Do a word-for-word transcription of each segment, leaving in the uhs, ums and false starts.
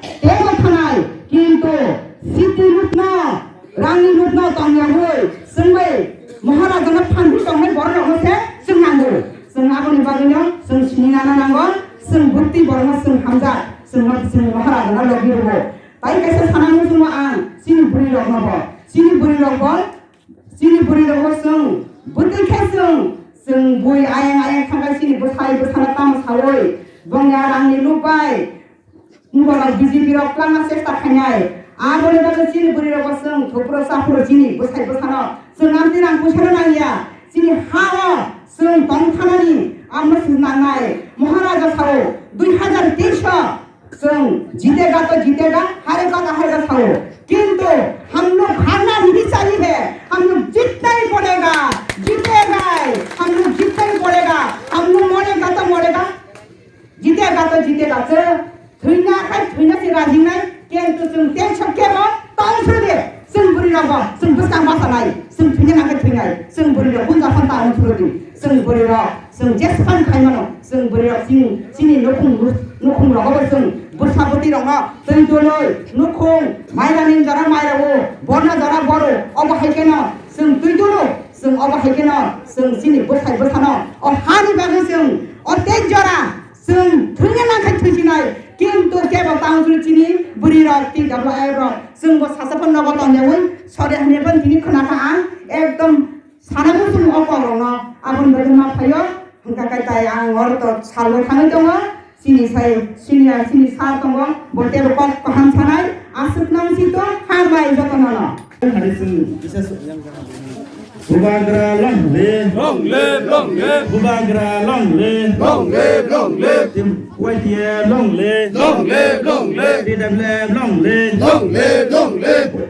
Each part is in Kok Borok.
Tebo thanai, kintu siti lutno, rangni lutno tongyawi, chwng bai Maharajano phanwi tongnai bororokno se chwng nango. Chwng aboni bagwino chwng sini nana nango, chwng bwtwi borokno chwng hamjak, chwng, chwng Maharajano logi rwo. Tai kaisa sana muchungo ang, chini bwrwirokno bo, chini bwrwirok bo, chini bwrwirok bo chwng, bwtwi khe chwng, chwng bui ayang ayang thangkha chini bwsai bwsano tamo sawi, bongya rangni luk bai, Borok B J P rok kwlangma chesta khainai. Aboni bagwi chini bwrwi rogo chwng thopro chaphuru chini bwsai bwsano chwng amtwi rang puisano nangya. Chini ha-o chwng tong thanani amno se nangnai. Maharaja sao dui hazar teis o chwng jitega to jitega, harega to harega sao. Kintu hum log harna nahi chahiye, hum log jitna hi padega, jitega, hum log jitna hi padega, hum log morega to morega. Jitega to jitega se, thwina khai thwina se rajinai, kintu chwng tension kebo tong srodi, chwng bwrwi rokbo chwng bwskang basanai, chwng thwina nangkhe thwinai, chwng bwrwi rok bunja phanta ang srodi, chwng bwrwi rok chwng jespan khaimano, chwng bwrwi rok chini, chini nukhung, nukhung rogobo chwng bwsa bwtwi rokno twi dului, nukhung, mairani jora mairao, borna jora boro, obo hai kheno chwng twi dulu, chwng obo hai kheno chwng chini bwsai bwsano, o hani bagwi chwng o tei jora, Chwng thwina nangkhe thwisinai, kintu kebo tamo chwng chini bwrwi rok, T W F rok, chwngbo sasaphano nogo tongyawi, sori hwnwi phano tini khwnakha ang, ekdom sana muchung o kokrokno, aboni bagwi ma phaio, hwnkha khe tai ang oro to salwi thangwi tongo, chini sai, chini, chini sir tongo, bo tebo kok kaham sanai, aswk nang si to, hambai jotono no. Hari chwng kisa Bubagra long live. Long live, long live. Bubagra long live. Long live, long live. Team Y T F long live. Long live, long live. T W F long live. Long live, long live.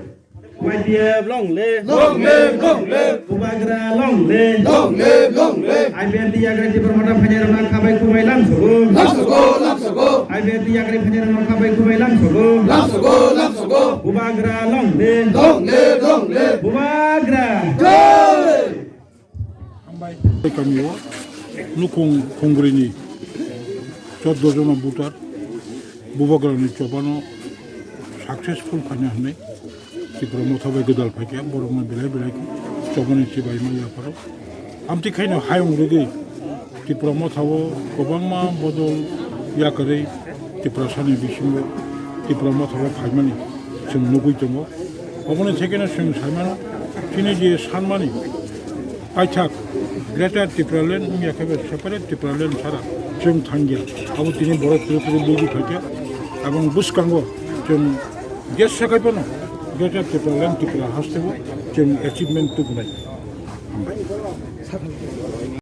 Y T F long live. Long live, long live. Bubagra long live. Long live, long live. I P F T Yakarwi Tipra Motha phainairokno khabai khumbai lamsogo. Lamsogo, lamsogo. I P F T Yakarwi phainairokno khabai khumbai lamsogo. Lamsogo, lamsogo. Bubagra long live. Long live, long live. Bubagra. Jai. Hambai. Kamio nukhung khungrini choddo jona voter Bubagrani chobano successful khaina hwnwi Tipra Motha bai gwdal phaikha, borokno belai belai chobani chibaima yapharo. Amtwi khaino hayung rwgwi Tipra Motha o kwbangma bodol yakarwi Tiprasani bisingo Tipra Motha o phaimani chwng nugwi tongo. Oboni thekeno chwng saimano, chini je sanmani paithak Greater Tipraland wngya khe separate Tipraland sara chwng thangya. Abo tini borok phuru phuru buji phaikha. Aboni bwskango chwng jesa khai phano Greater Tipraland Tripura hasteo chwng achievement tubunai. Hambai.